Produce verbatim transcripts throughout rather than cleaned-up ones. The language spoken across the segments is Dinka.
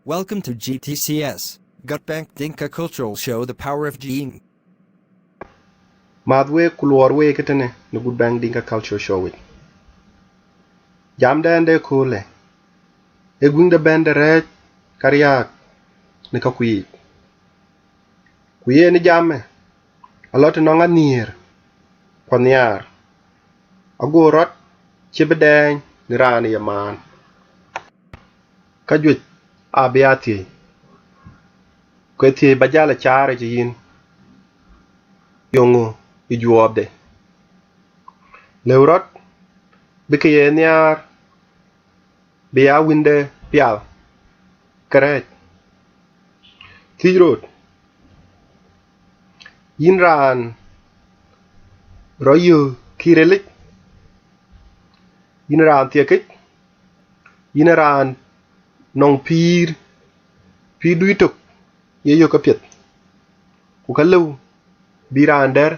Welcome to G T C S, Gut Bank Dinka Cultural Show, The Power of Jing. Math wek ku luɔr wek ëtënë në Gut Bank Dinka Cultural Show wek. Jamdɛn de köölë, ee guiŋ de bɛ̈n de rɛ̈ɛ̈c ka riääk në ka kuiic. Ku yen ë jamë, alɔ të nɔŋ anhiëër ku anhiaar, ago rɔt cï bï dɛɛny në raan ye maan. Ka juëc abï aa thiëi, ku ë thiëi ba jäl ë caar ë cï yïn, yeŋö ë juɔɔpde? Lëu rɔt bï ke ye nhiaar bï aa wïnde pial ke rɛ̈ɛ̈c. Thiëc rot, yïn raan rɔt yök kï rilic, yïn raan thiekic, yïn raan nɔŋ pïïr, pïïrdu yïtök ye yök apiɛth, ku ka lëu bï raan dɛ̈r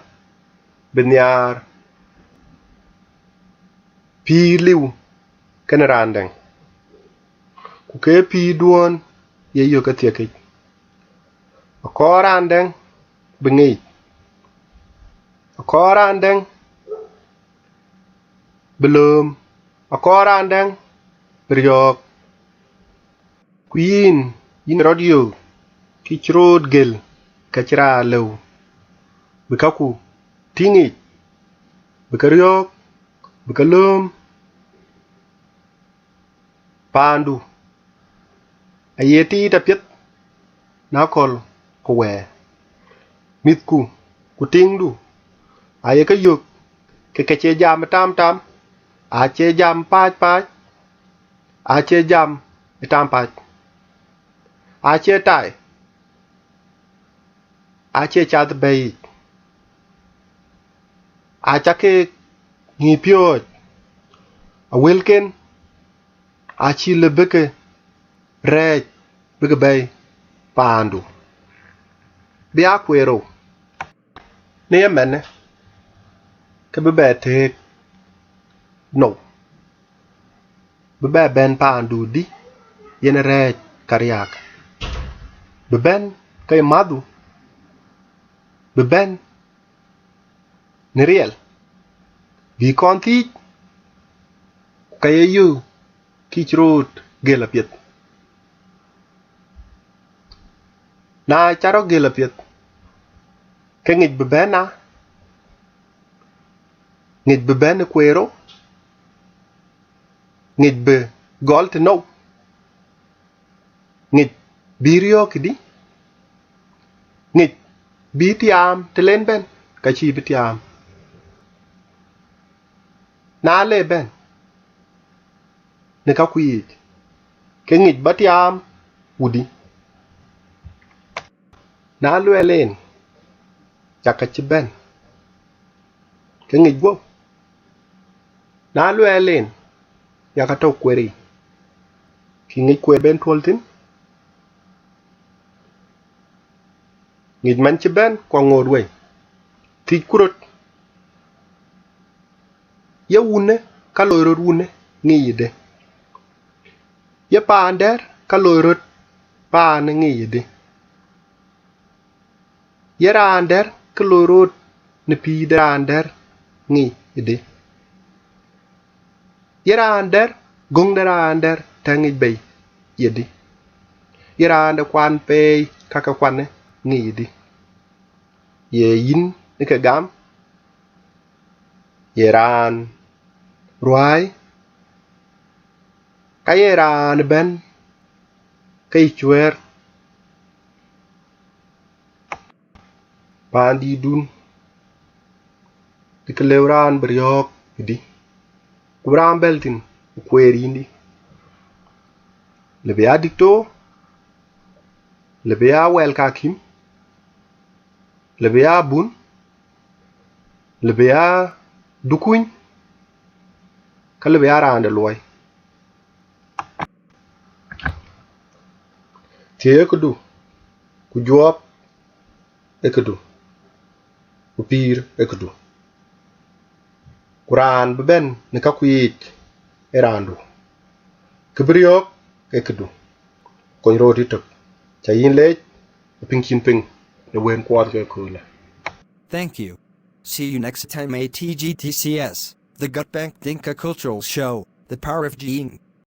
bï nhiaar pïïr liu kenë raan dɛ̈ŋ, ku ke pïïrduɔ̈n ye yök ke thiekic. Akɔɔr raan dɛ̈ŋ bï ŋic, akɔɔr raan dɛ̈ŋ bï lööm, akɔɔr raan dɛ̈ŋ bï riɔ̈ɔ̈k. Ku yïn, yïn rɔt yök kï cï rot gël ka cï raan lëu, bï käku tïŋ yic, bï ke riɔ̈ɔ̈k, bï ke lööm. Paandu aye tiit apiɛth në aköl ku wɛ̈ɛ̈r. Mïthku ku tiŋdu aye ke yök ke ke cie jam ë tam tam, acie jam ë pääc pääc, acie jam ë tam pääc, acie tai, acie cath bɛ̈ɛ̈i yic, aca keek ŋic piööc, awëlken acï lëu bï ke rɛ̈ɛ̈c bï ke bɛ̈ɛ̈i paandu, bï aa kueer rou. Në ëmënë, ke bï bɛ tëëk nou, bï bɛ bɛ̈n paandu dï yen rɛ̈ɛ̈c ka riääk, bï bɛ̈n ke ye mäthdu, bï bɛ̈n në riɛl, bï kɔn thiic, ku ka ye yök kï cï rot gël apiɛth. Na ca rɔt gël apiɛth, ke ŋic bï bɛ̈n a, ŋic bï bɛ̈n ë kueer rou, ŋic bï gɔl të nou, ŋic bï riɔ̈ɔ̈k këdï, ŋic bï tiaam të len bɛ̈n ka cïï bï tiaam. Na le bɛ̈n në ka kuiic, ke ŋic ba tiaam wudï. Na luɛɛl en, yak ka cï bɛ̈n, ke ŋic guɔ̈p. Na luɛɛl en, yak ka tɔ̈ kueer yic, ke ŋic kueer ben tuɔ̈l thïn. Ŋic man cï bɛ̈n ku aŋoot wei, thiëcku rot. Ye wunnë ka loi rot wunnë ŋic yïdë? Ye paan dɛ̈r ka loi rot paanë ŋic yïdë? Ye raan dɛ̈r ke loi rot në pïïr de raan dɛ̈r ŋic yïdë? Ye raan dɛ̈r, göŋ de raan dɛ̈r tɛ̈ ŋic bei yïdï? Ye raan de kuan peei ka ke kuanë ŋic yïdï? Ye yïn ë ke gam? Ye raan ruääi? Ka ye raan ëbɛ̈n ke yï cuëër? Paandïtdun, dï ke lëu raan bï riɔ̈ɔ̈k këdï, ku bï raan bɛ̈l thïn ku kueer yïndï? Lëu bï ya diktor, lëu bï ya wɛl kakïm, lëu bï ya bun, lëu bï ya dukuny, ka lëu bï ya raan de luɔi. Thiëëc ë këdu, ku juɔɔp ë këdu, ku pïïr ë këdu. Ku raan bï bɛ̈n në kaku yiic ë raandu, kë bï riɔ̈ɔ̈k ë këdu. Kony rot yïtök. Ca yïn leec, piŋ cïn piŋ, në wën kuɔɔth ke köölë. Thank you. See you next time at G T C S, the Gutbank Dinka Cultural Show, the power of Jing.